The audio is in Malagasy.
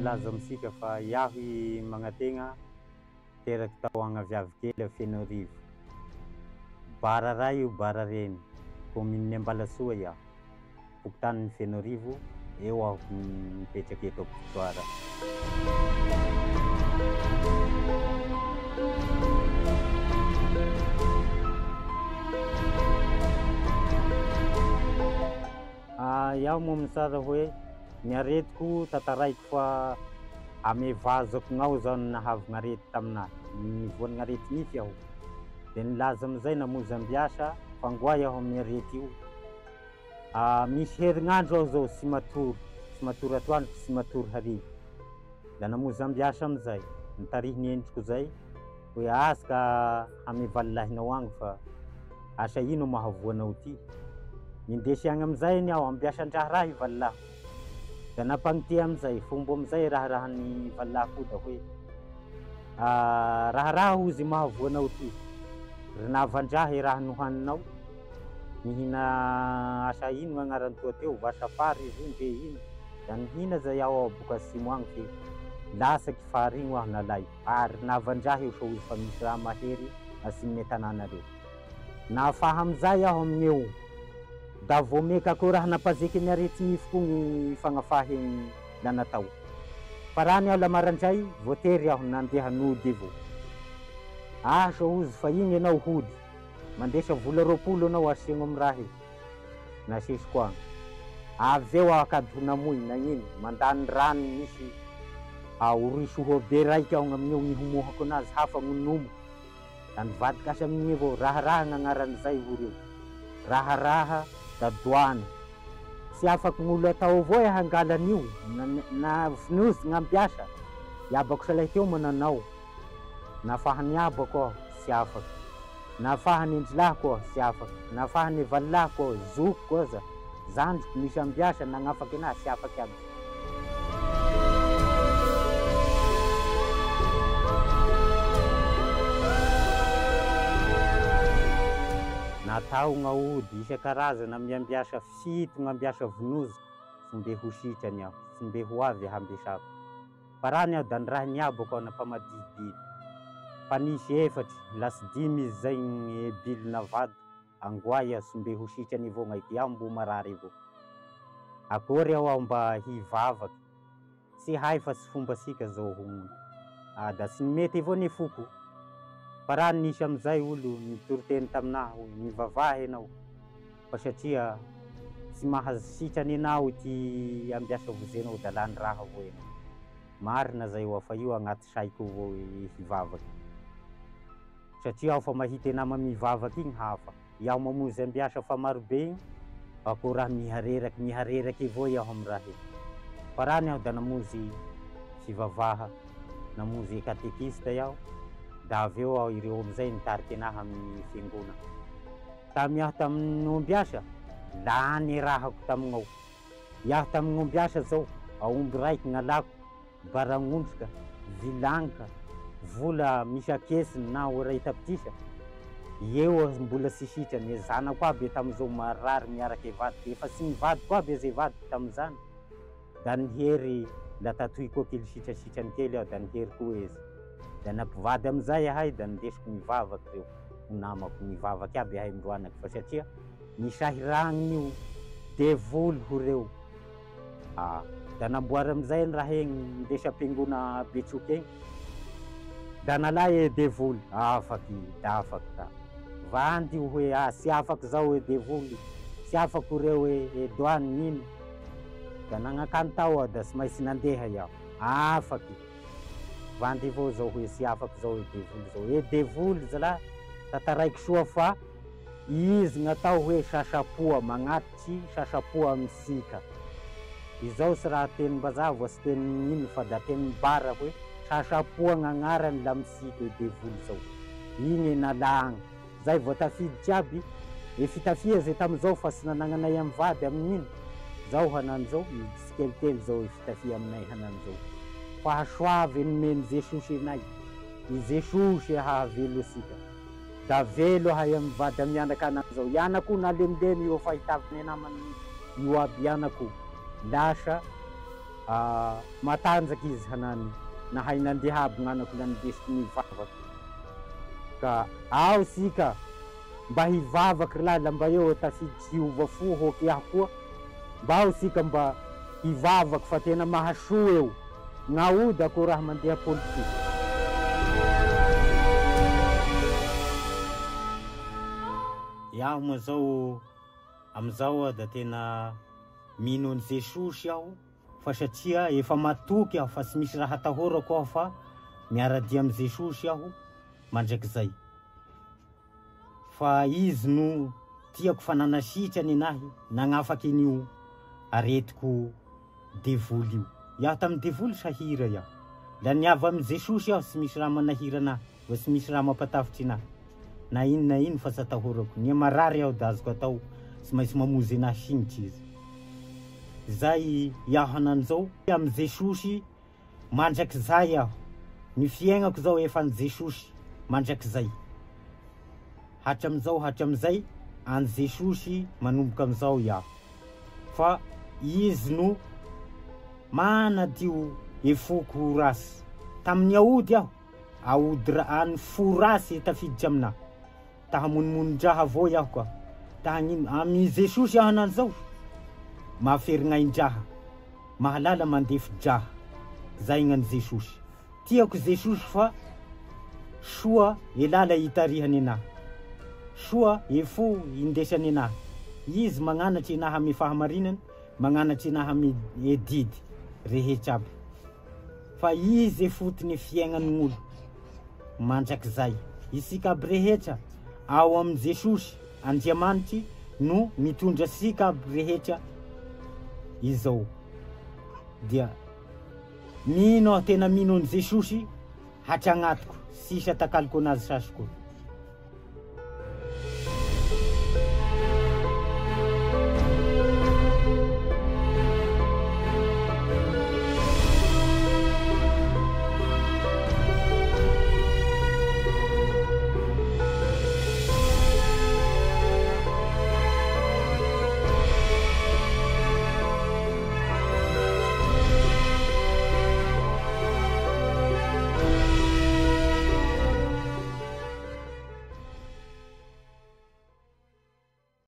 milaza amintsika fa iaho i Magnategna teraky tao Agnaviavikely Fenoarivo. Bara ray io bara reny, commune Ambalasoa iaho, fokontanin'i Fenoarivo, eo aho mipetraky eto Ampotsoara. Iaho moa mitsara hoe ny aretiko tantaraiko fa ame vazako gnao zao no nahavy gn'arety taminahy, nivoan'ny areti-nify aho. Dia nilaza amizay namonjy ambiasa fa ngoay aho amin'ny arety io. Misy herignandro aho zao tsy matory, tsy matory atoandro, tsy matory hariva. Da namonjy ambiasa amizay, nitarihy endriko zay hoe aza ka hame valilahinao agny fa asa ino mahavoa anao ty. Nindesy agny amizay iny aho, ambiasan-draharaha i valilahiko. Da nampagnitia amizay, fombo amizay raharahan'ny valilahiko da hoe raharaha hozy mahavoa anao ty, ry navan-draha i raha nohaninao, nihina asa ino gn'agnarany toa teo, vasa fary izy io ndre ino, da nihina zay aho boka asimo agny fe lasaky fary igny aho nalay, ary navan-draha io fa hozy fa misy raha mahery asimonay tanànareo. Nahafaha amizay aho amin'eo, da vao meka koa raha nampazeky ny areti-nify koa ny fagnafahy la natao. Fa raha ny aho la maraindray, voatery aho nandeha nody avao. Asa hozy fa igny ianao hody, mandesa vola 20 anao asiagno amy raha io. Nasesiko agny. Avy eo aho akady ho namoy, nagnino? Mandany rano misy orisoa be raiky aho amin'io nihomohako anazy, hafa gny nomiko. Da nivadiky asa amin'igny avao, raharaha gn'agnaran'izay ho reo. Raharaha da doany. Tsy afaky gn'olo atao avao e hangala an'io, na fonosy gn'ampiasa. Iabako salahy teo moa nanao. Nafahany abako aho, tsy afaky. Nafahany endrilahiko aho, tsy afaky. Nafahany valilahiko aho, zokiko aza, zandriko misy ambiasa nagnafaky anahy, tsy afaky aby. Natao gn'aody isan-karazana amin'ny ambiasa 7 gn'ambiasa vonozo, tsy mbe ho sitrany aho, tsy mbe ho avy hambiasako. Fa raha ny aho da ny raha niabako aho nampamadihy bilo. Fa nisy 4, lasy 5 izy zay ny bilo navadiko, angoay aho tsy mbe ho sitrany avao gn'aiko, iaho mbo marary avao. Akory aho aho mba hivavaky, tsy hay fa tsy fombasika zao hono. Da tsy nimety avao ny foko. Fa raha nisy amizay olo nitoriteny taminahy hoe mivavaha ianao, fa satria tsy mahazo sitrany anao ity ambiasa vozenao da lany raha avao ianao. Marina zay hoa fa io agnaty saiko avao hoe hivavaky. Satria aho fa mahita nama mivavaky igny hafa. Iaho mamonjy ambiasa fa marobe igny, ako raha mihareraky, mihareraky avao iaho amy raha io. Fa raha ny aho da namonjy fivavaha, namonjy katekista iaho, da avy eo aho ireo amizay nitariky anahy amin'ny fiangona. Tamy aho tamin'ny ombiasa, lany rahako tamignao. Iaho tamin'ny ombiasa zao, aomby raiky gn'alako, baragnondrika, vilanka, vola misy akesiny na ora tapitrisa, eo aho mbola tsy sitrany, e zanako aby tamizao marary miaraky vadiko, efa tsy nivadiko aby zay vadiko tamizany. Da nihery la tatoy koa kely sitrasitrany kely aho, da nihery koa izy. Da nampivady amizay ahay, da nindesiko nivavaky reo, ho namako, nivavaky aby ahay ndroanaky, fa satria nisahiragn'io devoly ho reo. Da namboary amizay ny raha igny, nindesy am-piangona Betsoky igny. Da nalay e devoly, afaky, da afaky ka. Vandy io hoe, tsy afaky zao e devoly, tsy afaky ho reo e doany nino. Da nagnakany tao aho, da tsy maintsy nandeha iaho, afaky. Vandy avao zao hoe tsy afaky zao e devoly zao. E devoly zalahy, tantaraiko soa fa izy gn'atao hoe sasapoa, magnatitry sasapoa amintsika. Izao tsy raha tenim-bazaha vao tsy tenin'ino fa da tenim-bara hoe sasapoa gn'agnarany la misika e devoly zao. Igny e nalagny. Zay vao tafiditry aby, e fitafia zay tamizao fa tsy nanagnanay amy vady amin'ino. Zao hanany zao, miditsy kelikely zao e fitafia aminay hanany zao. Fahasoavy nomeny Jesosy anay. I Jesosy hahavelo asika. Da velo ahay amy vady amy anaka hanany zao. Ianako nalemilemy io fahitavany namany io aby ianako. Lasa Matanjaka izy hanany nahay nandeha aby gn'anako la nindesiko nivavaky ka ao sika mba hivavaky ry lahy la mba eo tafiditry hiova fo hoky iaho koa mba ao sika mba hivavaky fa tena mahasoa eo gn'aody akoho raha mandeha politika. Iaho moa zao amizao aho da tena mino an'i Jesosy aho fa satria efa matoky aho fa tsy misy raha atahorako aho fa miara-dia amin'i Jesosy aho mandrakizay fa Izy no tiako fa nanasitrany anahy nagnafaky an'io aretiko devoly io. Iaho tamin'ny devoly sahira iaho. La niavy amin'i Jesosy aho tsy misy raha manahira anahy vao tsy misy raha mampatavotry anahy na ino na ino fa tsy atahorako. Nia marary aho da azoko atao tsy maintsy mamonjy anahy signitry Izy. Zay iaho hanany zao amin'i Jesosy mandrakizay aho. Ny fiaignako zao efa an'i Jesosy mandrakizay. Hatramizao hatramizay an'i Jesosy manomboka amizao iaho. Fa Izy no manadio e foko ho rasy. Tamin'ny aody aho, aody ra ny fo rasy tafiditra aminah. Ta hamonomonon-draha avao iaho ka. Ta hagnino? Amin'i Jesosy aho hanany zao. Mahaferignain-draha. Mahalala mandefi-draha. Zay gnan'i Jesosy. Tiako Jesosy fa soa e lala itarihany anah. Soa e fo indesany anah. Izy magnanatry anah amy fahamarinany, magnanatry anah amy e didy rehetra aby. Fa Izy e fotony fiaignan'olo mandrakizay. Isika aby rehetra ao amy Jesosy Andriamanitry no mitondra asika aby rehetra izao. Dia mino aho tena mino an'i Jesosy hatragnatiko sisa takaloko anazy sasy koa.